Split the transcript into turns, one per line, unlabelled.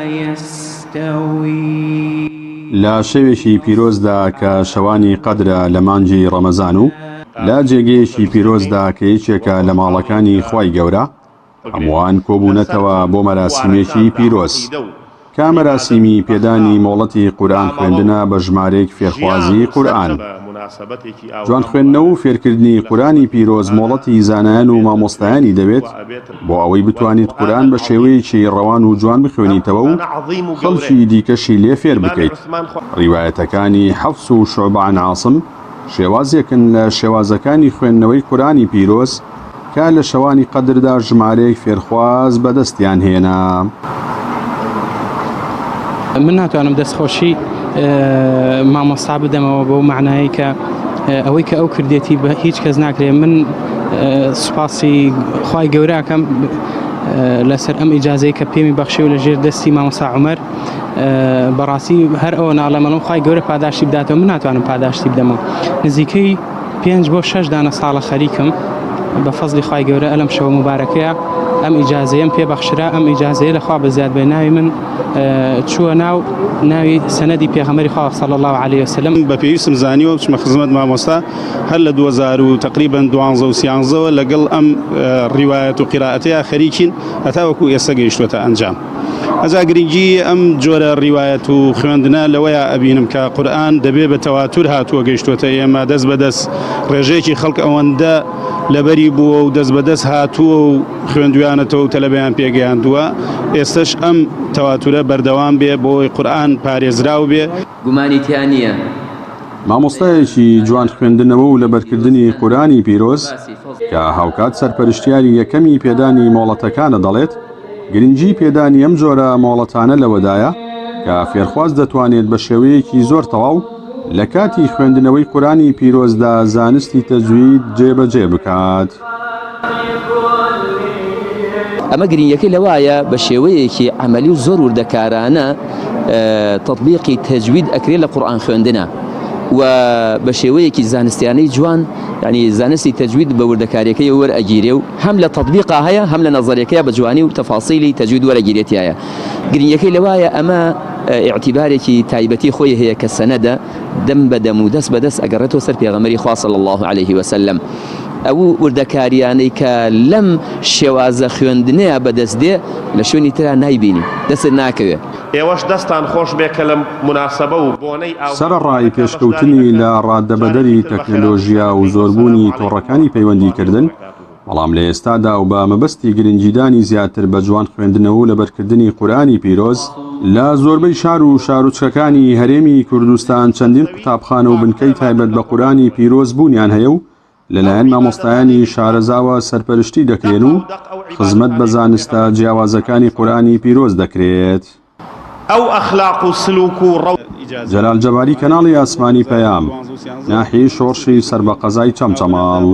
يستوي.
لە شەوێکی پیرۆزدا کە شەوانی قەدرە لە مانگی ڕەمەزان و لە جێگەیەکی پیرۆزدا کە یەکێکە لە ماڵەکانی خوای گەورە، هەمووان کۆبوونەتەوە بۆ مەراسیمێکی پیرۆز، کە مەراسیمی پێدانی مۆڵەتی قورئان خوێندنە بە ژمارەیەک فێرخوازی قورئان. جوان خوێندنەوە و فێرکردنی قورئانی پیرۆز مۆڵەتی زانایان و مامۆستایانی دەوێت بۆ ئەوەی بتوانیت قورئان بە شێوەیەکی ڕەوان و جوان بخوێنیتەوە و خەڵکی دیکەشی لێ فێر بکەیت. ڕیوایەتەکانی حەفس و شوعبە عن عاصم، شێوازێکن لە شێوازەکانی خوێندنەوەی قورئانی پیرۆز کە لە شەوانی قەدردا ژمارەیەک فێرخواز بەدەستیان هێنا.
من ناتوانم دەستخۆشی مامۆستا بدەمەوە بەو معنایی کە ئەوەی کە ئەو کردێتی بە هیچ کەس ناکرێت من سوپاسی خوای گەوراکەم لەسەر ئەم ئیجازەی کە پێمی بەخشی و لە ژێر دەستی مامۆستا عومەر بەڕاستی هەر ئەوە ناڵێم ئەڵێم خوای گەورە پاداشتی بداتەوە من ناتوانم پاداشتی بدەمەوە نزیکەی پێنج بۆ شەش دانە ساڵە خەریکم بە فەزلی خوای گەورە ئەلم شەوە مبارەکەیە ئەم ئیجازەیەم پێ بەخشرا ئەم ئیجازەیە لە خوا بەزیاد بێ ناوی من چووە ناو ناوی سەنەدی پێغەمبەری خوا صلی الله علیه وسلم
بە پێویستم زانیوە بچمە خزمەت مامۆستا هەر لە 2000 و تقریبا 12 و 13 لەگەڵ ئەم ڕیوایەت و قیرائەتەیە خەریکین هەتاوەکو ئێستا گەیشتوەتە ئەنجام. ئەجا گرنگی ئەم جۆرە ڕیوایەت و خوێندنە لەوەیا ئەبینم کە قورئان دەبێ بە تەواتور هاتووە گەیشتوەتە ئێمە دەست بە دەست ڕێژەیەکی خەڵک ئەوەندە لەبەری بووە و دەست بە دەست هاتووە و خوێندویانەتەوە و تەلەبەیان پێگەیاندووە ئێستش ئەم تەواتورە بەردەوام بێ بۆی قورئان پارێزراو بێ.
گومانی تیا نییە.
مامۆستایەکی جوان خوێندنەوە و لەبەرکردنی قورئانی پیرۆز کە هاوکات سەرپەرشتیاری یەکەمی پێدانی مۆڵەتەکانە دەڵێت، گرنگی پێدانی ئەم جۆرە مۆڵەتانە لەوەدایە کە فێرخواز دەتوانێت بە شێوەیەکی زۆر تەواو لە کاتی خوێندنەوەی قورئانی پیرۆزدا زانستی تەجوید جێبەجێ بکات.
ئەمە گرنگیەکەی لەوایە بە شێوەیەکی عەمەلی و زۆر وردەکارانە تەطبیقی تەجوید ئەکرێت لە قورئان خوێندنە و بە شێوەیەکی زانستیانەی جوان یعنی زانستی تەجوید بە وردەکاریەکەی وەرئەگیرێ و هەم لە تەطبیقا هەیە هەم لە نەزەریەکەیا بە جوانی و تەفاسیلی تەجوید وەرەگیرێ تیایە گرنگیەکەی لەوایە ئەمە ئیعتیبارێکی تایبەتی خۆی هەیە کە سەنەدە دەم بە دەم و دەست بە دەست ئەگەڕێتەوە سەر پێغەمبەری خوا صلی اللە علیه وسلم ئەو وردەکاریانەی کە لەم شێوازە خوێندنەیە بەدەست دێ لە شوێنی ترا نایبینی دەستت ناکەوێ.
ئێوەش دەستان خۆش بێ کە لەم موناسەبە و بۆنەی ئاوها
سەرەڕای
مبارەکە بەشداری
پێشکەوتنی
ئەکەن،
لە
جارێکی
ڕادەبەدەری
تر بەخێراتن
تەکنەلۆژیا و
ئەکەین.
زۆربوونی
وەسەلام علیکم
تۆڕەکانی
و رحمە
پەیوەندی
اللە
کردن،
وبرکاته.
بەڵام لە ئێستادا و بە مەبەستی گرنگیدانی زیاتر بە جوان خوێندنەوە و لەبەرکردنی قورئانی پیرۆز، لە زۆربەی شار و شاروچکەکانی هەرێمی کوردستان چەندین قوتابخانە و بنکەی تایبەت بە قورئانی پیرۆز بوونیان هەیە و لەلایەن مامۆستایانی شارەزاوە سەرپەرشتی دەکرێن و خزمەت بە زانستە جیاوازەکانی قورئانی پیرۆز دەکرێت.
ئەو ئەخلاق و سلوک و ڕەو.
جەلال جەباری کەناڵی ئاسمانی پەیام، ناحیەی شۆڕشی سەر بە قەزای چەمچەماڵ.